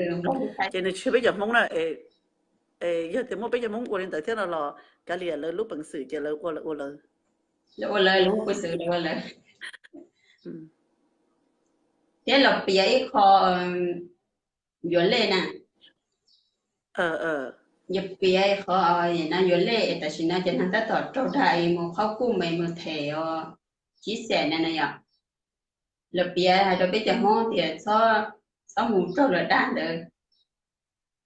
Ces nws tsis yog peb cov Hmoob na, es yog tias muaj peb cov Hmoob ua li ntawd thiab no los kav liam lawv lub peev xwm ces lawv ua lawv ua lawv. Lawv ua lawv, lawv muaj peev xwm lawv ua lawv. Thiab los piav ib qho yuav lej na. Yuav piav qhov no yuav lej es tam sim no cov neeg tab tom raug dag es mus qhaub kuj mes mus them os, tsib xees na no yom. Lawv piav hais rau peb cov Hmoob tias txhob mus raug lawv dag ntawd.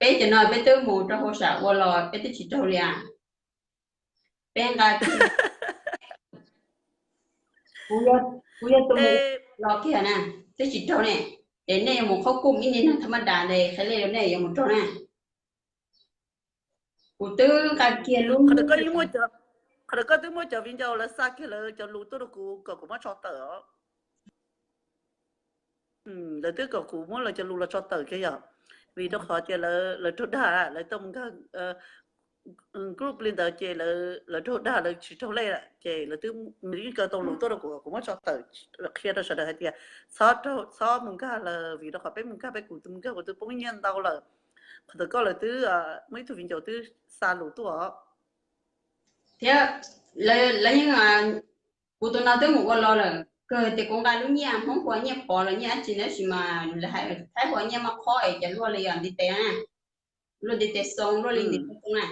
Peb cov no peb twb mus rau hauj sam ua los peb twb tsis raug li as. Peb nqa kiag, kuv yog tus mus los kiag na, twb tsis raug ne. Ces nej yuav mus qhaub kuj ib niag neeg tham ma das ntawd qhia lej rau nej yuav mus raug na. Kuv twb nqa kiag lub, qhov ntawd koj twb muaj cov viv ncaus lawv xa kiag lawv cov lus tuaj rau kuv kom kuv muab tso tawm os. Lawv twb kom kuv muab lawv cov lus los tso tawm kiag yom. Vim rau qhov tias lawv raug dag, lawv tau mus nkag group li ntawd ces lawv raug dag lawv tsis raug lej lawm ces lawv twb, nws yeej kaw tau lus tuaj rau kuv kom kuv muab tso tawm qhia rau sawv daws hais tias txhob mus nkag lawm, vim rau qhov peb mus nkag peb kuv tus mus nkag kuv twb poob nyiaj ntau lawm. Qhov ntawd koj lawv twb muaj ib tug viv ncaus twb xa lus tuaj. Thiab lawv yeej, kuv tus no twb mus ua los lawm, kawg tias kuv nqa lub nyiaj Hmoob hu ua nyiaj pov los nyiaj dab tsi na, tab sis mas lawv hais Thaib hu ua nyiaj maj qhob es cov luaj li yog ntiv tes na, luaj ntiv tes xoo luaj li ntiv tes xoo na.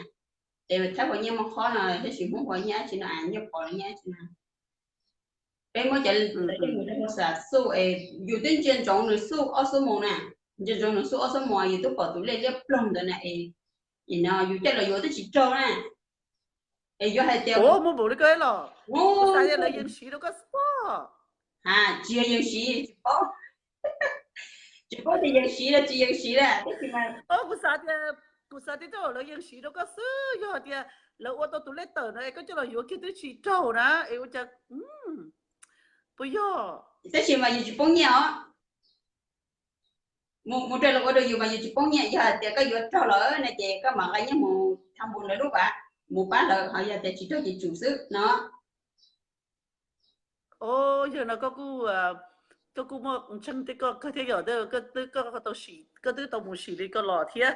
Ces Thaib hu ua nyiaj maj qhob no tab sis Hmoob hu ua nyiaj dab tsi no, nyiaj pov los nyiaj dab tsi no. Peb muab cov lej mus rau hauj sam xuj es yus twb ntsia ntsoov nws xuj ob xuab moos na, ntsia ntsoov nws xuj ob xuab moos yus twb pom tus lej liab ploog ntawd na es, no yus coj los yuav twb tsis raug na. Es yuav hais tias muaj npaum li koj los, kuv xav tias lawv yees siv rau koj xwb pob. Ha, tsis yog yees siv, tsis paub, tsis paub tias yees siv los tsis yees siv lawm tab sis mas kuv xav tias, kuv xav tias tej zaum lawv yees siv rau koj xwb, yog hais tias lawv ua tau tus lej tawm no es koj coj los yuav kiag twb tsis raug na es ua cas, puas yog? Tab sis mas yus tsis poob nyiaj os. Mus rau lawv ua rau yus mas yus tsis poob nyiaj, yog hais tias koj yuav raug lawm no ces koj mam nqa nyiaj mus tham npus lawv lub pas, mus pab lawv, ho yog tias tsis raug ces tsum xwb no. Yog no koj kuj, koj kuj muaj ntseeg thiab koj kawg thiab yom, koj twb tau mus sim li koj los thiab.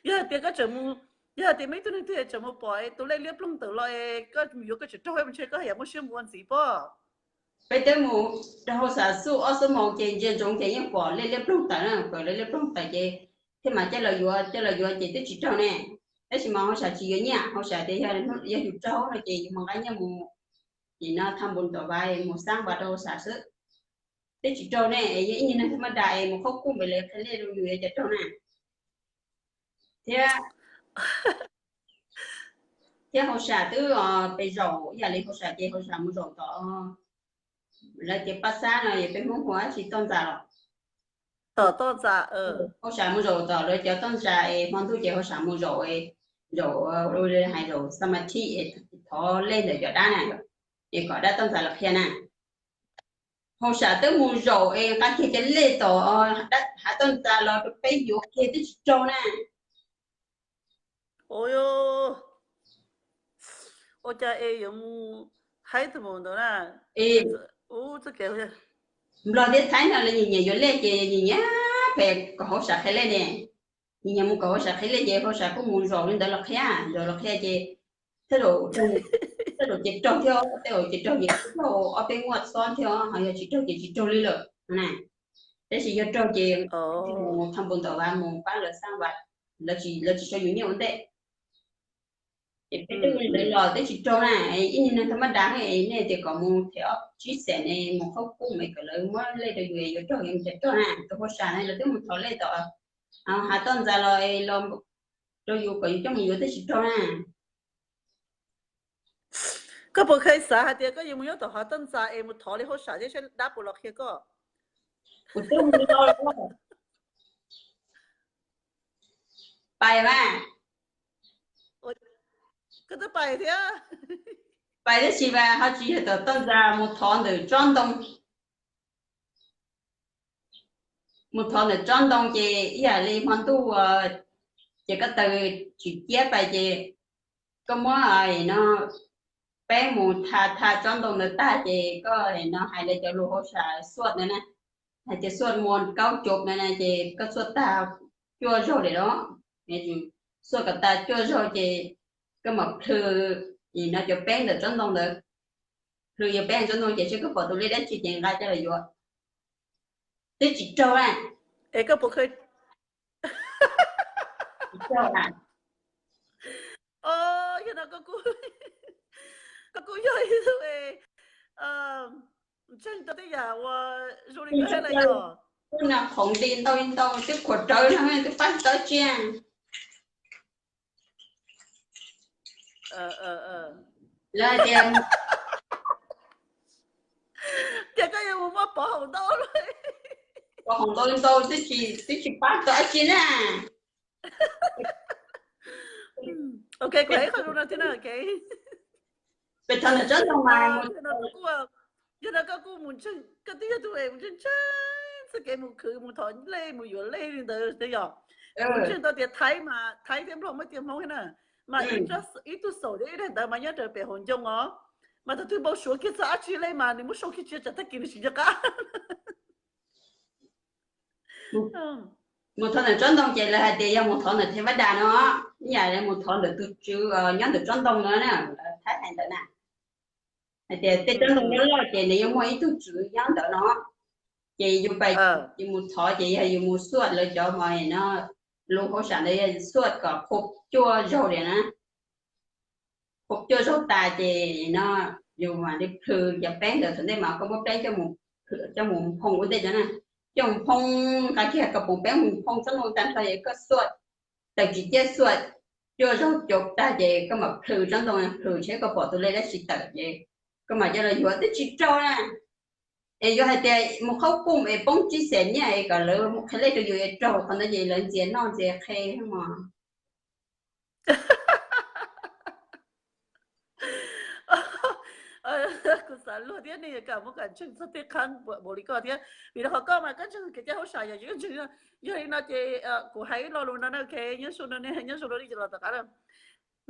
Yog hais tias koj tseem mus, yog hais tias muaj ib tug neeg twg tseem mus pom tus lej liab ploog tawm los es koj mus yuav koj tseem raug mus ntshe koj yam muaj siab mus ua ntxiv pob. Peb twb mus rau hauj sam xuj ob xuab moos ces ntsia ntsoov ces yeej pom lej liab ploog tawm na, pom lej liab ploog tawm ces thiaj mam coj los yuav, coj los yuav ces twb tsis raug ne. Tab sis mas hauj sam tsis yuav nyiaj, hauj sam tias yog yus raug no ces yus mus nqa nyiaj mus, nim no tham npus tom vas mus xab vas rau hauj sam xwb. Twb tsis raug ne, yog ib niag neeg tham ma das es mus qhaub kuj npaum li qhia lej rau yus yuav cas raug na. Thiab, thiab hauj sam twb pes zaum ib yam li hauj sam ces hauj sam mus zaum tom, lawv tias paj xab no es peb Hmoob hu dab tsi, toj ntxas los? Tom toj ntxas. Hauj sam mus zaum tom lawv cov toj ntxas es hmo ntuj ces hauj sam mus zaum, zaum, hais zaum xa ma thij es thov lej ntawm cov dab na, es kom dab toj ntxas los qhia na. Hauj sam twb mus zaum es nqa kiag cov lej tom hav toj ntxas los rau peb yuav kiag twb tsis raug na. Ua cas es yuav mus haib tug mus ntawd na. Nplog thiab Thaib no lawv nyiam nyiam yuav lej ces nyiam nyiam pem kom hauj sam qhia lej ne. Nyiam nyiam mus kom hauj sam qhia lej ces hauj sam kuj mus zaum li ntawd los qhia, zaum los qhia ces tej zaum, tej zaum ces raug thiab, tej zaum ces raug ces raug ob peb muaj xob thiab, ho yog tsis raug ces tsis raug li lawm na. Tab sis yog raug ces mus tham npus tom vas mus pab lawv xab vas, lawv tsis sau yus nyiaj ua ntej. Es peb twb ua li ntawd los twb tsis raug na, ib niag neeg tham ma das es nej tias kom mus them ob tsib xees ne, mus qhaub kuj es kom lawv muab lej rau yus yuav raug es mus cas raug na, tus hauj sam na lawv twb mus thov lej tom hav toj ntxas los, los rau yus kom yus coj mus yuav twb tsis raug na. Koj puas kheev xav hais tias koj yuav mus nyob tom hav toj ntxas es mus thov li hauj sam thiab saib dab puas los qhia koj? Kuv twb mus los, pais mas. Koj twb pais thiab? Pais tab sis mas ho tsis yog tom toj ntxas, mus thov ntawm tsob ntoo. Mus thov ntawm tsob ntoo ces ib yam li hmo ntuj ces koj taws tsis ciab pais ces koj muab no, peb mus tha tha tsob ntoo ntawd tag ces koj no hais lawv cov lus hauj sam xuaj ntawd na. hais tias xuaj muaj kaub cuv no na ces koj xuaj tag cuaj zaug li los, xuaj kom tag cuaj zaug ces koj mam plhws, no cov peeb ntawm tsob ntoo ntawd, plhws yog peeb ntawm tsob ntoo ces seb koj pom tus lej dab tsi ces nqa coj los yuav. Twb tsis raug na. Es koj puas kheev? Tsis raug na. Yog no koj kuj yog ib tug ntseeg rau tej yam uas zoo li koj hais na yog. Kuv no qhoov li ntau li ntau twb khuam rawv no twb pab tsis tau dab tsi. Lawv hais tias, tias koj yuav mus muab pov haum ntau, pov haum ntau li ntau twb tsis pab tau dab tsi na. Ok, kuv hais ib qho zoo no thiab na, ok. Peb thov ntawm tsob ntoo mas, yog no koj kuj mus ntseeg, koj twb yog tus mus ntseeg ntseeg txoj kev mus khwv mus thov lej mus yuav lej li ntawd thiab yog. Mus ntseeg tau tias Thaib mas Thaib thiab Nplog muaj tiag Hmoob thiab na, mas ib tug xaum thiab ib daim ntawv mas nyob raws pem hauv ncoo os, mas thaum twg npau suav kiag txog dab tsi lej mas nws muab sau kiag cia tsam tag kis nws tsis nco qab. Mus thov ntawm tsob ntoo ces lawv hais tias yog mus thov ntawm Thev Vaj Das no, ib yam li mus thov ntawm tus tswv nyob ntawm tsob ntoo no na, Thaib hais ntawd na. Hais tias tej tsob ntoo loj loj ces nws yeej muaj ib tug tswv nyob ntawd no, ces yus pais, yus mus thov ces yog yus mus xuaj lawv cov mos no, lub hauj sam ntawd yog xuaj kom qhuav cuaj zaug li na. Qhuav cuaj zaug tas ces no yus mam li plhws cov peeb ntawd, thaum ntej mas koj muab peeb coj mus phoo ua ntej cov na, coj mus phoo, nqa kiag kom poom peeb mus phoo tsob ntoo tag nrho es koj xuaj, tawm tsis ciaj xuaj cuaj zaug caum tag ces koj mam plhws tsob ntoo, plhws seb koj pom tus lej dab tsi tawm ces koj mam coj los yuav twb tsis raug na. Es yuav hais tias mus qhaub pum es poob tsib xees nyiaj es kom lawv mus qhia lej rau yus es raug qhov ntawd ces lawv ntxias noj ntxias qhe mos. Kuv xav luag thiab nej yuav kam muab kam ntseeg txog tej qhov npaum li koj thiab, vim rau qhov koj mas koj ntseeg kev cai hauj sam yog koj ntseeg. Yog li no ces kuv hais ib lo lus no na, ok, nyob zoo no nej, nyob zoo no nej los tom qab na.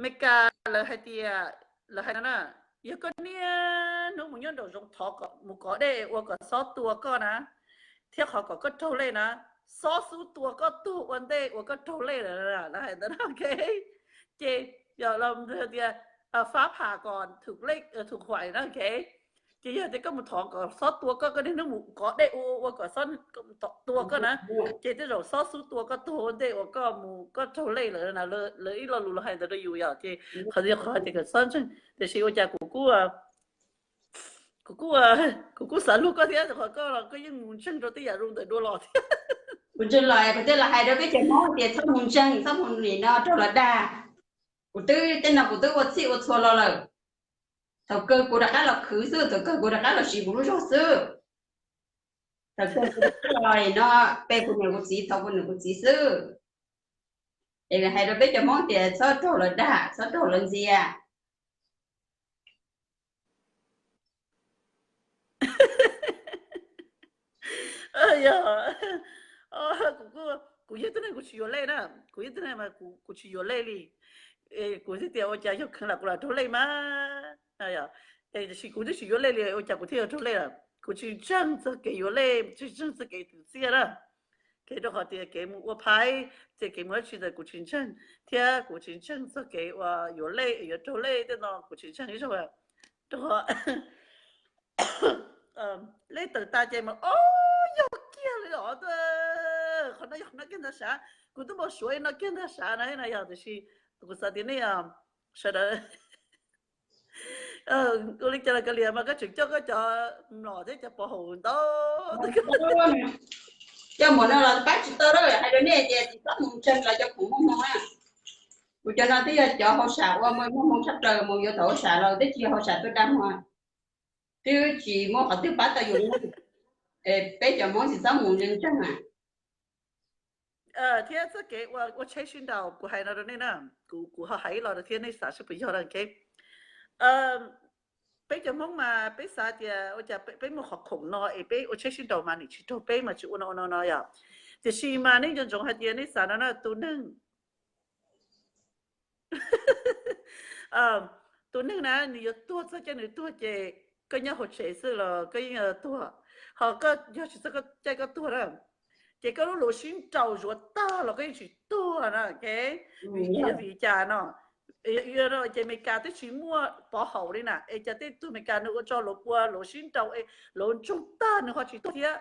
Meskas lawv hais tias, lawv hais no na, yog koj niaj hnub mus nyob nraum zoov thov mus kov dej ua kom xob tua koj na, thiab qhov kom koj raug lej na, xob xub tua koj tuag ua ntej uas koj raug lej lawm, lawv hais ntawd na, ok. Ces yog tias fab pham kom thum huam na, ok. Ces yog tias koj mus thov kom xob tua koj, koj niaj hnub mus kov dej ua ua kom xob tua koj na, ces tej zaum xob xub tua koj tuag ua ntej uas koj mus koj raug lej lawm na. Lawv ib lo lus los hais ntawd rau yus yom, ces qhov tias, qhov tias kom xob ntseeg, tiam sis ua cas kuv kuj, kuv kuj, kuv kuj xav luag koj thiab, qhov koj los koj yeej mus ntseeg rau tej yam zoo ntawm dua los thiab. Kuv ntseeg los kuv thiaj los hais rau peb cov Hmoob tias txhob mus ntseeg, txhob mus nim no raug los dag. Kuv twb, tej no kuv twb ua txhij ua txhua los lawm. Thaum kawg kuv rov qab los khwv xwb, thaum kawg kuv rov qab los siv kuv lub zog xwb. Thaum kawg kuv rov qab los no pe kuv niam kuv txiv, thov kuv niam kuv txiv xwb. Es hais rau peb cov Hmoob tias txhob raug lawv dag, txhob raug lawv ntxias. Yog, kuv, kuv yog tib neeg kuv tsis yuav lej na, kuv yog tib neeg mas kuv tsis yuav lej li. Kuv thiaj tias ua cas yog kheev lam kuv lam raug lej mas. Tiam sis kuv twb tsis yuav lej li ua cas kuv thiaj yuav raug lej lawm. Kuv tsis ntseeg txog kev yuav lej, tsis ntseeg txog kev twv txiaj na. Kev rau qhov tias kev mus ua phaiv, ces kev mus dab tsi ntawd kuv tsis ntseeg, thiab kuv tsis ntseeg txog kev uas yuav lej yuav raug lej tej no kuv tsis ntseeg ib zaug. Rau qhov lej tawm tas ces mas o, yog kiag li os. Qhov no yog no kiag ntag sav, kuv twb npau suav li no kiag ntag sav na, no yog tiam sis kuv xav tias nej sawv daws ua li cas los kav liam mas koj tseem coj koj cov mlom thiab cov pov haum ntau. Coj mus no los pab tsis tau lawm, hais rau nej tias tsis txhob mus ntseeg lawv cov khoom muaj hmoo na. Kuv cov no twb yog cov hauj sam uas muaj hmoo tshaj plaws, mus yuav thaum hauj sam los twb tsis yog hauj sam tuaj dag muag, twb tsis muaj qhov twg pab tau yus li. Peb cov Hmoob tsis txhob mus ntseeg na. Thiab txoj kev ua tsheb sib nraus kuv hais no rau nej na, kuv ho hais ib los rau thiab nej xav seb puas yog na, ok. Peb cov Hmoob mas peb xav tias ua cas peb muaj qhov khoom no es peb ua tsheb sib nraus mas nws tsis raug peb mas tsis ua no ua no no yom. Tiam sis mas nej nco ntsoov hais tias nej xav no na, tus neeg tus neeg na nws yuav tuag txog caij nws tuag ces koj nyob hauv tsev xwb los koj yeej yuav tuag. Koj yog tsis txog koj caij koj tuag na, ces koj lub luv sib nraus zuav tag los koj yeej tsis tuag na, ok. Vim yog vim cas no? Ces Amelikas twb tsis muaj pov haum li na, es cas tej tug Amelikas nws ua tso luv pua luv sib nraus es luv ntsoog tag nws ho tsis tuag thiab.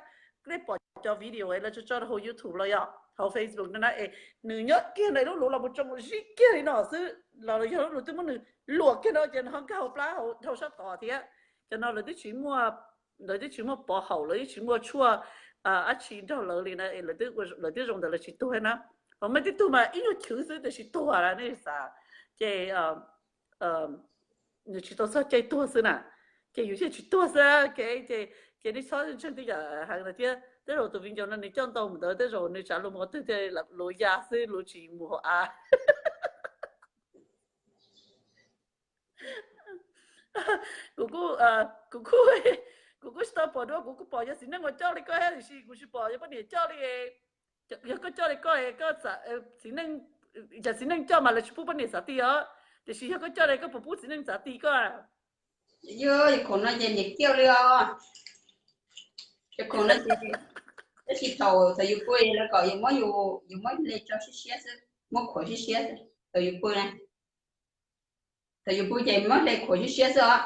Nej pom cov video lawv tso tso rau hauv YouTube los yog hauv Facebook no na, es nws nyob kiag ntawm lub luv los mus tsoo zib kiag li no xwb los yog lub luv twb muab nws luam kiag no ces nws ho nkag hauv plab hauv dhau sab tod thiab. Cov no lawv twb tsis muaj, lawv twb tsis muaj pov haum, lawv twb tsis muaj tshuaj dab tsi nrog lawv li na, lawv twb zoo ntawd lawv tsis tuag na. Ho muaj tej tug mas ib nyuag chwv xwb tiam sis tuag lawm nej xav, ces nws tsis tau txog caij tuag xwb na, ces yus thiaj tsis tuag xwb. Ces, ces nej txhob ntseeg tej yam heev ntawd thiab. Tej zaum tus viv ncaus no nws coj ntau mus ntawd tej zaum nws tsav luag mus qhov twg thiaj luv ya xwb, luv tsis mus hauv av. Kuv kuj, kuv kuj, kuv kuj tsis tau pom dua, kuv kuj pom yog txiv neej uas coj li koj thiab tiam sis kuv tsis pom yog poj niam coj li. Yog koj coj li koj, koj txiv neej, cas txiv neej coj mas lawv tsis pub poj niam txav ti os, tiam sis yog koj coj li koj puas pub txiv neej txav ti koj? Yog, yog khoom no ces niam kiaj li os. Yog khoom no ces, tab sis thaum, thaum yus pw lawv kom yus muab, yus muab hle tso siab siab xwb, muab khuam siab siab xwb thaum yus pw na. Thaum yus pw ces muab hle khuam siab siab xwb os.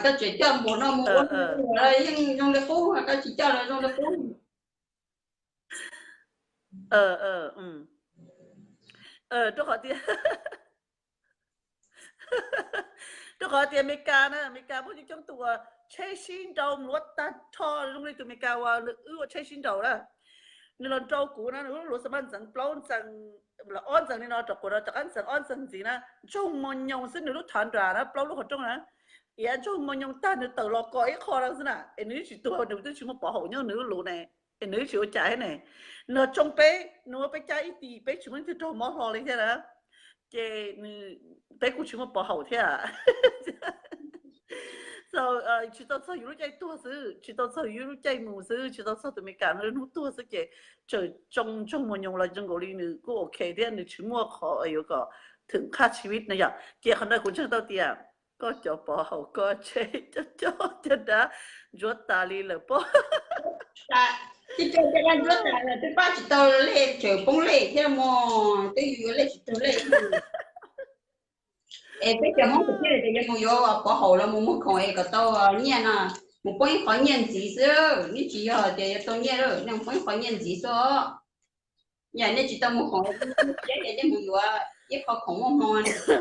Koj tseem coj npaum no mus ua luam los yeej zoo li qub, koj tsis coj los zoo li qub. Rau qhov tias, rau qhov tias Amelikas na, Amelikas muaj coob coob tus uas tsheb sib nraus luav tag nrho zoo li tus Amelikas uas nws wb ua tsheb sib nraus na. Nws los nrau kuv na, nws lub luav xam maj ntxeev plaub ntxees, ob ntxees li no rau quas no rov qab ntxeev ob ntxees ntxiv na, ntsoog mos nyoos xwb nws lub thav nras na plaub lub qhov rooj na, iav ntsoog mos nyoos tag nws tawm los kos ib qho no xwb na, es nws twb tsis tuag, nws twb tsis muaj pov haum nyob nws lub luv ne, es nws twb tsis ua cas thiab ne. Nws los tsoo peb, nws ua peb cab ib tis, peb tsis muaj leej twg raug mob hlo li thiab na. Ces peb kuj tsis muaj pov haum thiab. Tsis tau txog yus lub caij tuag xwb, tsis tau txog yus lub caij mus xwb, tsis tau txog tus Amelikas no hnub tuag xwb ces tseem tsoo ntsoog mos nyoos los zoo nkaus li nws kuj ok thiab, nws tsis muaj qhov yuav kom thwm qhaj chiv vib no yom. Ces qhov ntawd kuv ntseeg tau tias koj cov pov haum, koj tsheb, cov coj cov dav ntsuav tas li lawm pob. Tsis coj cov dav ntsuav tas lawm twb pab tsis tau lej, tseem poob lej thiab mog, twb yus yuav lej tsis raug lej. Es peb cov Hmoob kuv thiaj tias yuav mus yuav pov haum los mus muag khoom es kom tau nyiaj no, mus poob ib qho nyiaj ntxiv xwb, neb tsis yog tias yuav tau nyiaj lawm, nej mus poob ib qho nyiaj ntxiv xwb os. Yam nej tsis tau mus khoom, nej mus yuav ib qho khoom muaj hmoo,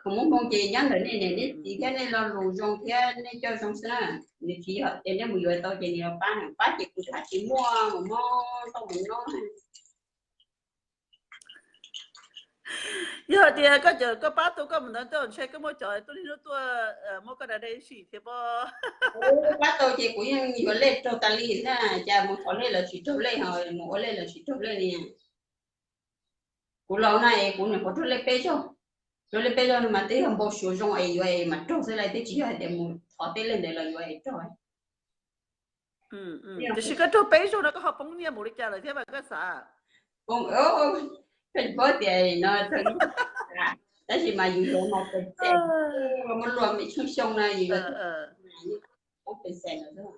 khoom muaj hmoo ces nyob ntawm nej niam nej txiv thiab nej lo lus zoo thiab nej coj zoo xwb na. Nws tsis yog tias nej mus yuav tau ces nws los pab, nws pab ces kuv twb haj tsis muaj mus mob tau mus no. Yog hais tias koj cawm koj pab tau koj mus ntawd tuaj ntshe koj muaj cov tuaj niaj hnub tuaj muab koj da dej sim thiab pob. Pab tau ces kuv yeej yuav lej raug tas li na, cas mus thov lej lawv tsis raug lej, ho mus ua lej lawv tsis raug lej li. Kuv laus na es kuv nyuam qhuav raug lej peb zaug, raug lej peb zaug no mas twb yog npau suav zoo es yuav es mas raug xwb lauj, twb tsis yog hais tias mus thov tej lej ntawd los yuav es raug. Tiam sis koj raug peb zaug no koj ho poob nyiaj npaum li cas lawm thiab mas koj xav? Koj paub tias no, tab sis mas yus yuav mas pes xees, muaj luag me tsheej xyoo no yus yuav poob pes xees lawm.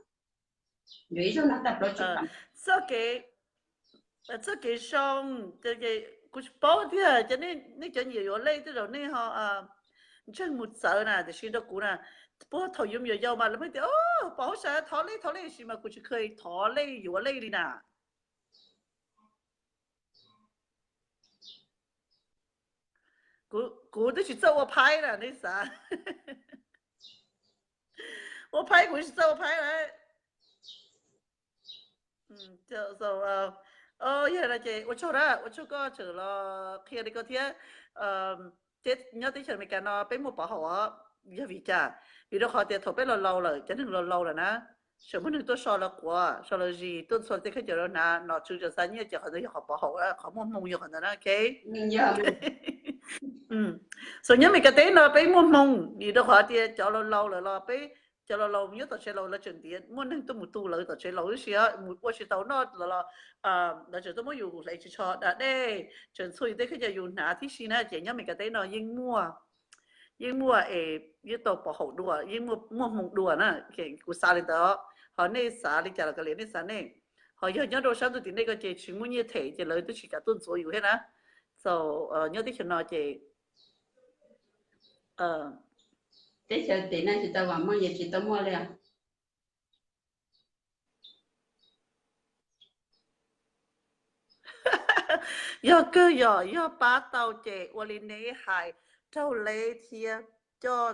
Yuav ib zaug no tag plaub tsib phav. Txoj kev, txoj kev zoo, kuv tsis paub tiag, ces nej cov nyiam yuav lej tej zaum nej ho ntseeg mus txawv na, tiam sis rau kuv na, puag thaum yus me nyuam yaus mas lawv pheej tias pom huab sab thov lej thov lej, tiam sis mas kuv tsis kheev thov lej yuav lej li na. Kuv twb tsis txawj ua phaib na, nej xav. Ua phaib kuv tsis txawj ua phaib lawm. Yog no ces ua tsaug na, ua tsaug koj tseem los qhia li ko thiab. Nyob teb chaws Amelikas no peb muaj pov haum os. Yog vim cas? Vim rau qhov tias thaum peb laus laus lawm, cov neeg laus laus lawm na, tseem muaj neeg tuaj so lawv quav so lawv zis, tuaj ntxhua tej khaub ncaws rau hnav, nom tswv tseem xa nyiaj ces qhov ntawd yog qhov pov haum, qhov muaj hmoo yog qhov ntawd na, ok. Xav nyob Amelikas teb no peb muaj hmoo, vim rau qhov tias cov laus laus lawm los peb, cov laus laus nyob tom tsev laus lawv tseem ntiav muaj neeg tuaj mus tu lawv tom tsev laus, tab sis mus ua tsis tau noj los, lawv tseem tuaj muab yus hlais tsis tsho da dej, tseem ntxhua yus tej khaub ncaws yus hnav tib si na, ces nyob Amelikas teb no yeej muaj. yeej muaj es yeej tau pov haum dua, yeej muaj hmoo dua na. Kuv xav li ntawd, ho nej xav li cas los kav liam nej xav nej. Ho yog nyob rau sab ntuj tim nej ko ces tsis muaj nyiaj them ces lawv twb tsis kam tuaj ntxuav yus thiab na. So nyob teb chaws no ces teb chaws tim no tsis tau vam meej, tsis tau muaj li. Yog kawg, yog, yog pab tau ces ua li neb hais raug leb thiab coj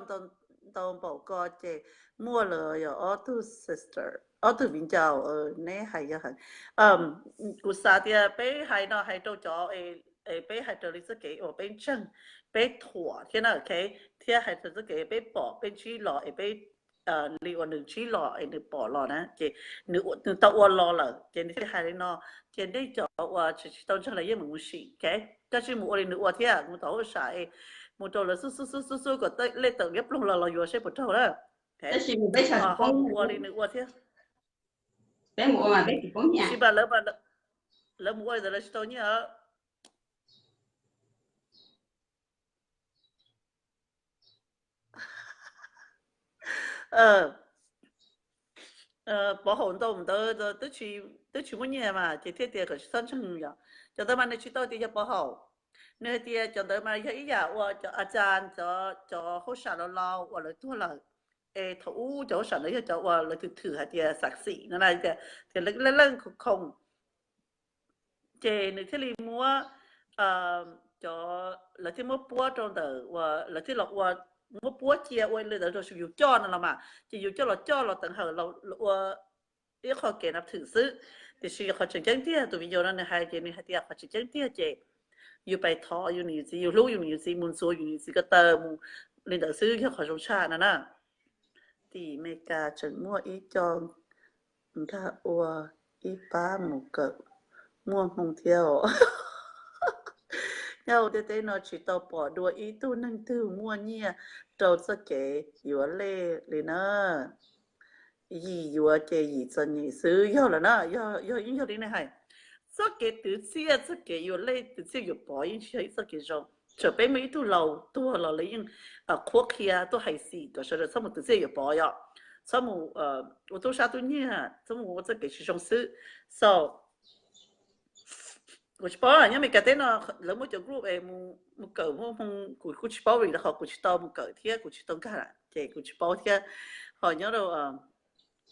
ntau npaum ko ces muaj lawm yog ob tug sister, ob tug viv ncaus, neb hais yog. Kuv xav tias peb hais no hais rau cov, peb hais raws li txoj kev uas peb ntseeg, peb thuam thiab na, thiab hais raws txoj kev peb pom peb ntsib los es peb li uas nws ntsib los es nws pom los na, ces nws tau ua los lawm ces nws thiaj hais li no. Ces nej cov uas tsis tau ntseeg los yeej meem mus sim, koj tsis mus ua li nws ua thiab, mus tom hauj sam es mus rau lawv xub xub xub xub xub kom lej tawm liab ploog los los yuav seb puas raug na. Ho mus ua li nws ua thiab. Tsis, lawv mus ua li ntawd lawv tsis tau nyiaj. Pov haum ntau ntawd twb tsis muaj nyiaj mas ces thiaj tias kom tsis txhob ntseeg yom. Cov ntawd mas nws tsis tau tias yog pov haum, nws hais tias cov ntawd mas yog ib yam uas cov a cas, cov hauj sam laus laus uas lawv tuag lawm, es thaum ub cov hauj sam ntawd yog cov uas lawv thwm thwm hais tias xam xim no na, tias leej leej khoom khoom, ces nws thiaj li muab cov, lawv thiaj muab puab rau ntawm uas lawv thiaj los ua, muab puab cia ua li ntawd rau yus coj no los mas ces yus coj los coj los teev hawm los ua ib qho kev nav thwm xwb. Tiam sis qhov tseem ceeb tiag tus viv ncaus no nws hais ces nws hais tias qhov tseem ceeb tiag ces yus pais thov yus niam yus txiv, yus hlub yus niam yus txiv, mus ntxuav yus niam yus txiv ko taw mus li ntawd xwb yog qhov zoo tshaj no na. Tim Meskas tseem muaj ib co nkag ua ib pab mus kawm muaj hmoo thiab os. Nyob hauv ntiaj teb no tsis tau pom dua ib tug neeg twg muaj nyiaj rau txoj kev yuav lej li na. Yim yuav ces yim txom nyem xwb yog lawm na, yog yeej yog li nej hais. Txoj kev twv txiaj, txoj kev yuav lej twv txiaj yuav pov yeej tsis yog ib txoj kev zoo. Txawm peb muaj ib tug laus tuag los lawv yeej qhuab qhia tuaj hais xim kom sawv daws txhob mus twv txiaj yuav pov yom, txhob mus ua tub sab tub nyiag, txhob mus ua txoj kev tsis zoo xwb. So kuv tsis paub, nyob Meskas teb no lawv muaj cov group es mus kawm muaj hmoo, kuv kuj tsis paub vim rau qhov kuv tsis tau mus kawm thiab kuv tsis tau nkag ces kuv tsis paub thiab. Ho nyob rau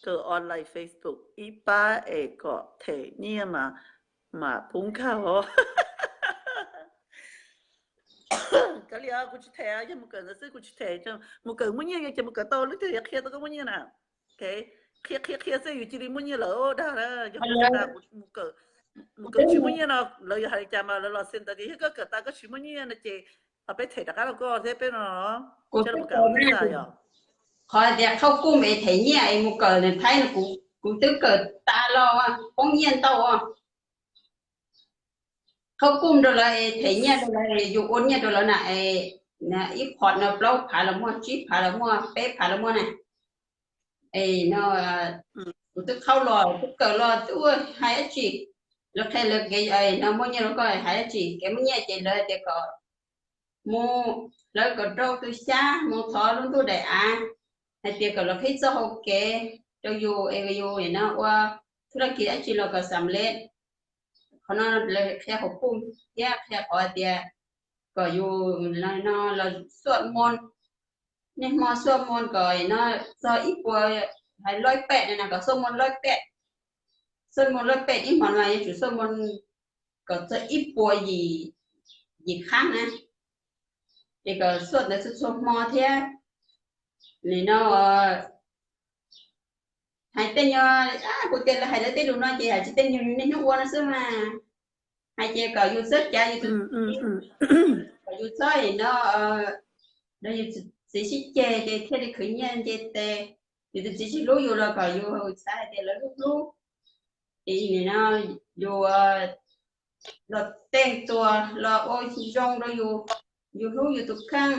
kawm online Facebook ib pab es kom them nyiaj mas, mas pub nkag os. Kav liam, kuv tsis them, yog mus kawm ntawd xwb kuv tsis them. Mus kawm muaj nyiaj ces mus kawm tau, leej twg yuav qhia tau koj muaj nyiaj na? Qhia qhia qhia xwb yus cia li muaj nyiaj lawm dag na. Yog kuv tsis tas kuv mus kawm, mus kawm tsis muaj nyiaj no, lawv yuav hais li cas mas lawv los xi ntawd tias yog koj kawm tas koj tsis muaj nyiaj no ces peb them rov qab rau koj thiab peb no. Kuv twb kawm, yog qhov tias khauj kuj es them nyiaj es mus kawm nws thaib no, kuv twb kawm tas los poob nyiaj ntau. Khauj kuj rau lawv es them nyiaj rau lawv, yus ua nyiaj rau lawv na, ib qhov no plaub phav los muaj, tsib phav los muaj, peb phav los muaj na. Es no kuv twb khauj los twb kawm los twb hais dab tsi, lawv qhia lawv kev no muaj nyiaj rau koj hais dab tsi, kev muaj nyiaj ces lawv tias kom mus, lawv kom rau tus xyab mus thov lub ntuj daim av, hais tias kom lawv qhib txoj hau kev rau yus es yus no ua thub laj kis dab tsi los kom xam lej. Qhov no lawv qhia hauv kuj thiab qhia qhov tias kom yus no los xuaj moos, niaj hmo xuaj moos kom no txog ib puas, hais loib pem no kom xuaj moos loib pem, xuaj moos loib pem ib hmo no yuav tsum xuaj moos kom txog ib puas yim, yim qhab na, es kom xuaj ntawd txhua txhua hmo thiab. Nim no hais tej nyuag, kuv tias lawv hais lawv tej lus no ces hais tsis tej nyuag niaj hnub ua no xwb mas. Hais ces kom yus txhob cav yus tus, kom yus txhob no, yus txiv sib ceg ces thiaj li khwv nyiaj nce tes. Yus tus txiv tsis hlub yus los kom yus xav hais tias lawv hlub hlub. Es no yus los teej tuas los ua zoo rau yus, yus hlub yus tus kheej.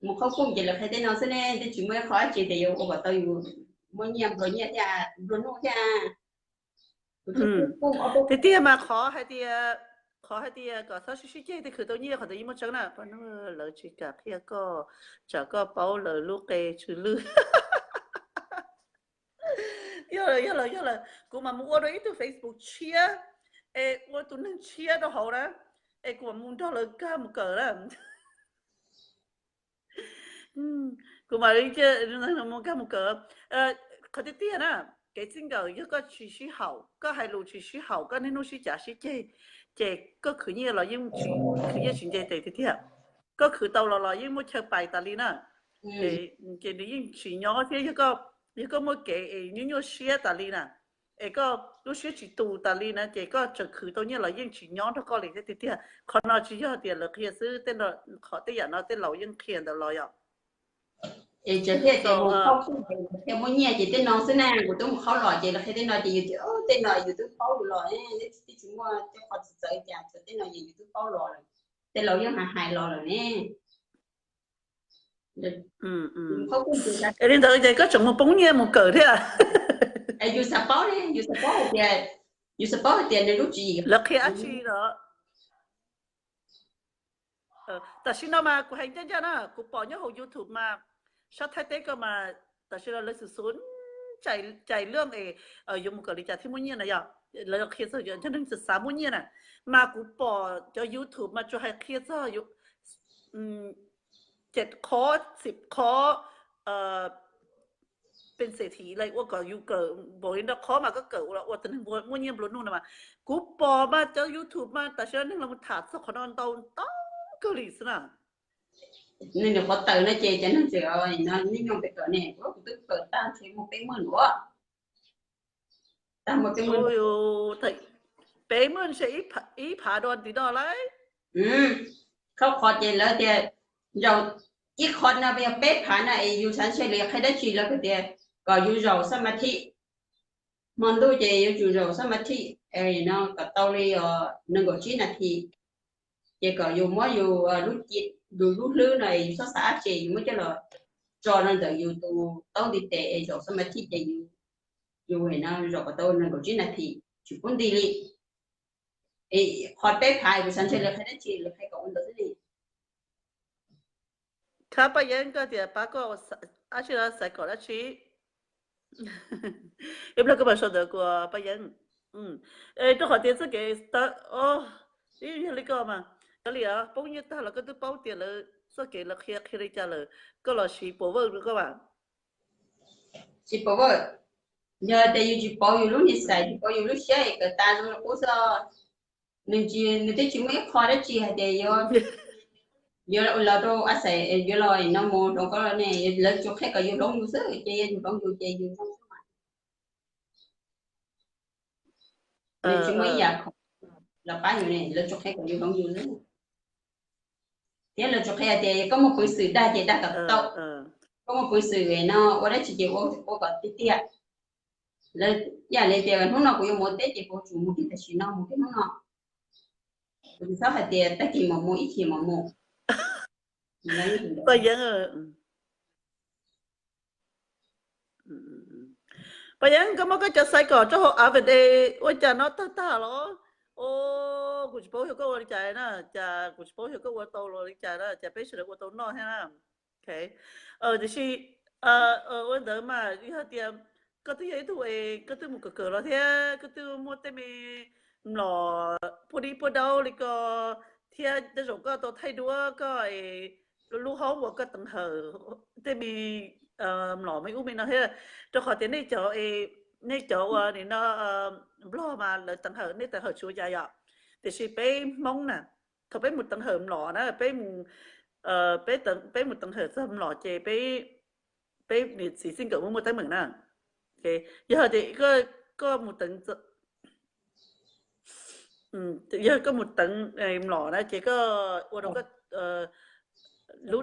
Mus khauj kuj ces lawv qhia tej no xwb ne, twb tsis muaj ib qho dab tsi tias yuav ua kom tau yus muaj nyiaj nplua nyiaj thiab nplua nuj thiab. Tiag tiag mas qhov hais tias Qhov hais tias kom txhob sib sib ceg tej khwv tau nyiaj qhov ntawd yeej muaj tseeb na. Paj Nuj, lawv tsis kam qhia koj, tsam koj paub lawv lub qe tsw lwj. Yog lawm, yog lawm, yog lawm, kuv mam mus ua rau ib tug Facebook tshiab, es ua tus neeg tshiab rau hauv na, es kuv mam mus nrog lawv kag mus kawm na. Kuv mam mus kag mus kawm. Qhov tiag tiag na, kev txij nkawm yog koj tsis sib haum, koj hais lus tsis sib haum, koj niaj hnub sib cav sib ceg, ces koj khwv nyiaj los yeej tsis, khwv nyiaj tsis nce tes tiag tiag. Koj khwv tau los los yeej muaj chaw pais tas li na. Ces nws yeej tsis nyob thiab. Yog koj muaj kev es nyuaj nyuaj siab tas li na, es koj lub siab tsis tus tas li na, ces koj tseem khwv tau nyiaj los yeej tsis nyob nrog koj li thiab tiag tiag. Qhov no tsis yog tias lawv qhia xwb, tej no, qhov tej yam no tej laus yeej qhia ntawd los yom. Es tseem thiaj tias mus qhaub kuj qhia muaj nyiaj ces tej no xwb na, kuv twb mus qhaub los ces lawv qhia tej no ces yus tias tej no yus twb paub los, twb tsis muaj tej qhov txawv txawv cas, txawv tej no ces yus twb paub los lawm, tej laus yeej hais hais los lawm ne. Qhaub kuj, es li ntawd ces koj tseem mus poob nyiaj mus kawm thiab. Yus xav paub ne, yus xav paub hais tias, yus xav paub hais tias nws lub tswv yim lawv qhia dab tsi los. Tam sim no mas kuv hais ncaj ncaj na, kuv pom nyob hauv YouTube mas, sab Thaib teb ko mas tam sim no lawv xum xum cais lwj es yuav mus kawm li cas thiaj muaj nyiaj na yom. Lawv qhia txog cov neeg xav muaj nyiaj na, mas kuv pom cov YouTube mas tsuas hais qhia txog ces qhov xim qhov pes xes thim lawm ua kom yus kawm npaum li nro qhov mas koj kawm ua tus neeg muaj nyiaj nplua nuj no mas. Kuv pom mas cov YouTube mas tam sim no neeg los tham txog qhov no ntau ntau kawg li xwb na. Nws qhov tawm no ces cov neeg tseem, no nej nyob pem tod ne, kuv twb kawm tag nrho muaj peb muaj nuav. Peb muaj ntshe ib phav dua ntxiv no lauj. Khauj qhov ces lawv tias zaum ib qho no yog peb phav na es yus xav ntshe li qhia dab tsi lawv tias kom yus zaum xab ma thim. Hmo ntuj ces yuav tsum zaum xab ma thim no kom tau li nees nkaum tsib nas this, ces kom yus muab yus lub ci, yus lub hlwb no yus txhob xav dab tsi, yus muab coj los tso rau ntawm yus tus taub ntiv tes es zaum xab ma thim ces yus, yus no zaum kom tau nees nkaum tsib nas this tsis pub nti li. Qhov peb phav kuv xav ntshe lawv qhia dab tsi, lawv qhia kom ua ntawd xwb li. Khab Paj Yeeb, koj tias pab koj dab tsi, xaiv kom dab tsi? Ib pliag koj mam sau ntawv kuv, Paj Yeeb. Rau qhov tias txoj kev, ib yog li ko mas, yog li poob nyiaj tag los koj twb paub tias lawv txoj kev lawv qhia qhia li cas lawm, koj los siv pov vawj rau koj mas. Siv pov vawj, yog tias yus tsis pauv yus lub niag xais, tsis pauv yus lub siab es kawm tas zoo li qub xwb. Nws tsis, nws twb tsis muaj ib qho dab tsi hais tias yuav, yuav los rau a xais, yuav los no mus hloov koj ne, lawv tsuas qhia kom yus hloov yus xwb, ces yog yus hloov yus ces yus zoo xwb mas. Nws tsis muaj ib yam khoom los pab yus ne, lawv tsuas qhia kom yus hloov yus xwb. Thiab lawv tsuas qhia tias koj muaj peev xwm dag ces dag kom tau, koj muaj peev xwm no ua dab tsi ces ua kom tiag tiag. Lawv ib yam li tias hnub no kuv yuav mus ua teb ces kuv tsum mus kiag tam sim no, mus kiag hnub no. Kuv tsis txhob hais tias tag kis mam mus, ib chim mam mus. Paj Yeeb, Paj Yeeb, koj muab koj cov xaiv kom rau hauv av vem de ua cas no tag tag los? O, kuv tsis paub xyov koj ua li cas na, cas kuv tsis paub xyov koj ua tau los li cas na, cas peb sawv daws ua tau noj thiab na. Tiam sis ua ntawd mas yog tias koj twb yog ib tug es koj twb mus kawm kawm los thiab koj twb muaj tej me mlom puag dib puag daub li ko thiab tej zaum koj tau thaij duab koj es lub hoob uas koj teev hawm tej me mlom me ub me no thiab, rau qhov tias nej cov, nej cov uas nim no Nplog mas lawv teev hawm, nej teev hawm tsis ua cas yom. Tiam sis peb Hmoob na, thaum peb mus teev hawm mlom na, peb mus, peb mus teev hawm txog mlom ces peb, peb niam txiv txij nkawm muaj muaj teeb meem na. Yog tias koj mus teev, yog koj mus teev mlom na ces koj ua rau koj lub